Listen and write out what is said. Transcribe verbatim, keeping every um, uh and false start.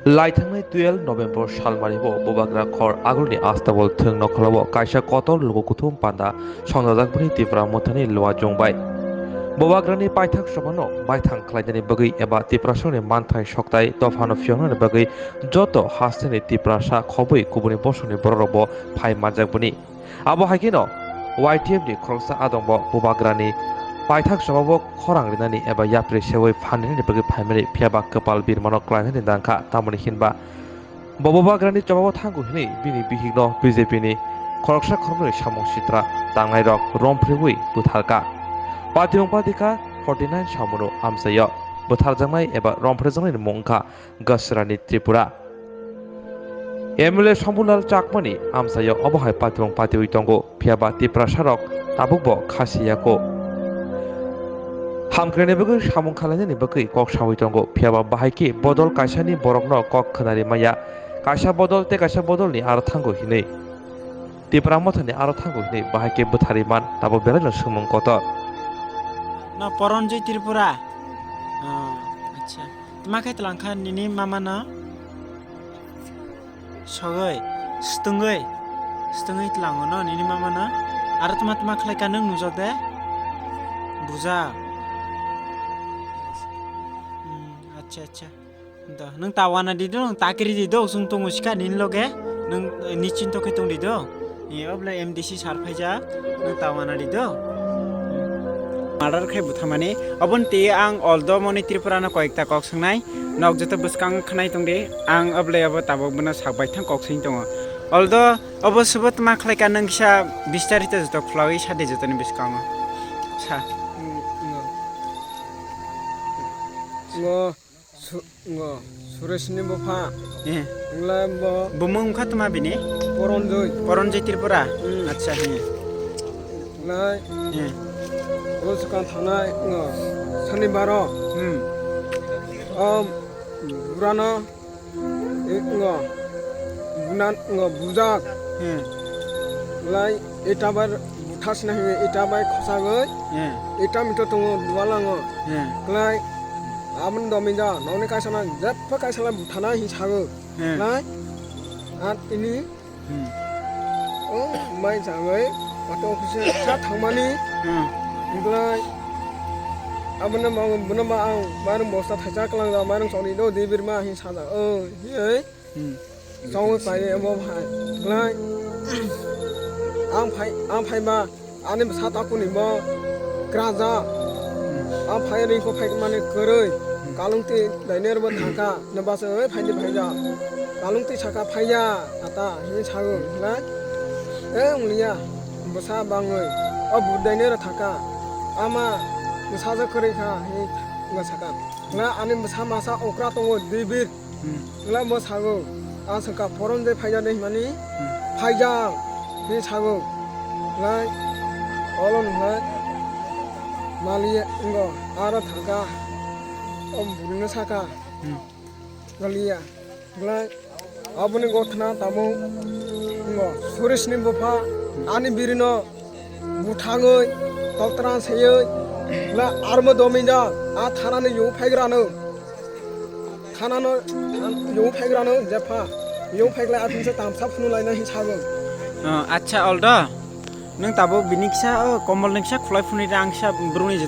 Laithangnai twelve November salmari bo Bubagra khor agulni Astabol thwng nokholao kaisa kotor luku kuthum panda songjajakmani Tipra Mothani Luajung bai. Bubagrani paithak sophano baithang khlainani bagwi eba Tiprasani manthai soktai dophano phiyoknani bagwi joto hasteni Tiprasa khobwi kubuni bosongni bororokbo phai manjakboni. Abo hai kheno Y T F ni khoroksa adongbo Bubagrani paithak sobao khorang rinani eba yapri seui phan rinani bagwi phaimani, phiyaba kwpal birmano klainani nangkha, tamoni hinba bo Bubagrani chobao thango hinwi bini bihikno B J P ni khoroksa khoroknwi samung sitra tangnairok romphreui butharkha. Patimung patikha forty nine samuno amchaio butharjaknai eba romphrejaknaini mung wngkha Gasrani Tripura. M L A Shambhulal Chakmani amchaio obo hai patimung patiui tongo, phiyaba Tiprasarok tabukbo khasi yako. Hamkraini bagwi samung khalainani bagwi kok saui tongo, phiyaba bahai khe bodol kaisani borokno kok khwnari maya, kaisa bodol tei kaisa bodolni aro thango hinwi. Tipra Mothani aro thango hinwi bahai khe bwtharwi man, tabuk belaino swngmung kotor. No Poronjoi Tripura. Ah, acha. Tma khe tlang kha nini mama no? Sogwi, stungwi, stungwi tlango no nini mama no? Aro tma tma khlai ka nwng nujok de? Buja. Hmm, acha, acha. Do, nwng tawana di do, nwng takiri di do, chwng tongo sika nini loge, nwng, eh, nichinto khe tong di do. Eh, oble M D C sar phaijak, nwng tawana di do. Murder khe buthamani, oboni twi ang oldo moni Tripura no koyekta kok swngnai, nok joto bwskango khwnai tong di, ang oble obo tabuk bono sak baithang kok swng tongo. Oldo obo subot ma khlai ka nwng kisa bistarito joto khwlawi sa di jotoni bwskango. Sa. Ngo. Su-, ngo, Suresh ni bupha. Eh. Wngla bo Bumung wngkha tma bini? Poronjoi. Poronjoi Tripura? Hmm. Acha, he. Wngla Eh. Bo swkang thangnai, ngo, Sanibar o. Hmm. O burano, eh, ngo, bunan, ngo, bujak. Hmm. Wngla eta bai buthasna hinwi eta bai khosagwi. Hmm. Eta mito tongo dualango. Hmm. Wngla Aboni dominja, nokni kaisala, jepha kaisala buthana hin sago. Hmm. Nai? Ar tini? Hmm. O, mai jagoi, wato office sa thangmani. Hmm. Wngkhlai, abono ma, bono ma ang, mairung bosta thaisa kwlangja, mairung chokni do, di birma hin saja, o, hi, Hmm. Chongwi pai omo hai. Wngkhlai, ang phai, ang phaiba, ani bwsa takuni bo kraja. Hmm. Ang phai ringkho phaimani kwrwi. Hmm. Kalungtwi dainer bo thangkha. Nwbasa oi phaidi phaija. Kalungtwi saka phaiya ata hinwi sago. Wngkhlai, e wngliya. Bwsa bangwi. O bud dainer thangkha. Ama bwsa je kwrwi kha hinwi wngkha saka. Wngkhlai ani bwsa masa okra tongo David. Hmm. Wngkhlai bo sago, ang swngkha, "Poron je phaijak de," hinmani, Hmm. "Phaijak," hinwi sago. Wngkhlai olo wngkhlai maliya wngo, aro thangkha, o bwrwino sakha, Hmm. "Galiya." Wngkhlai aboni gothana tabuk wngo, Suresh ni bupha, Hmm. ani birino buthangwi, toktra seywi, wngkhlai armo dominjak, a thanani yung phaigrano. Thanano, than-, yung phaigrano jepha. Yung phaikhlai aphimsa tamsa phunulaina hin sago. Oh, acha, oldo. Nwng tabuk bini kisa, oh, komol ni kisa khulai phunui da, ang kisa bruni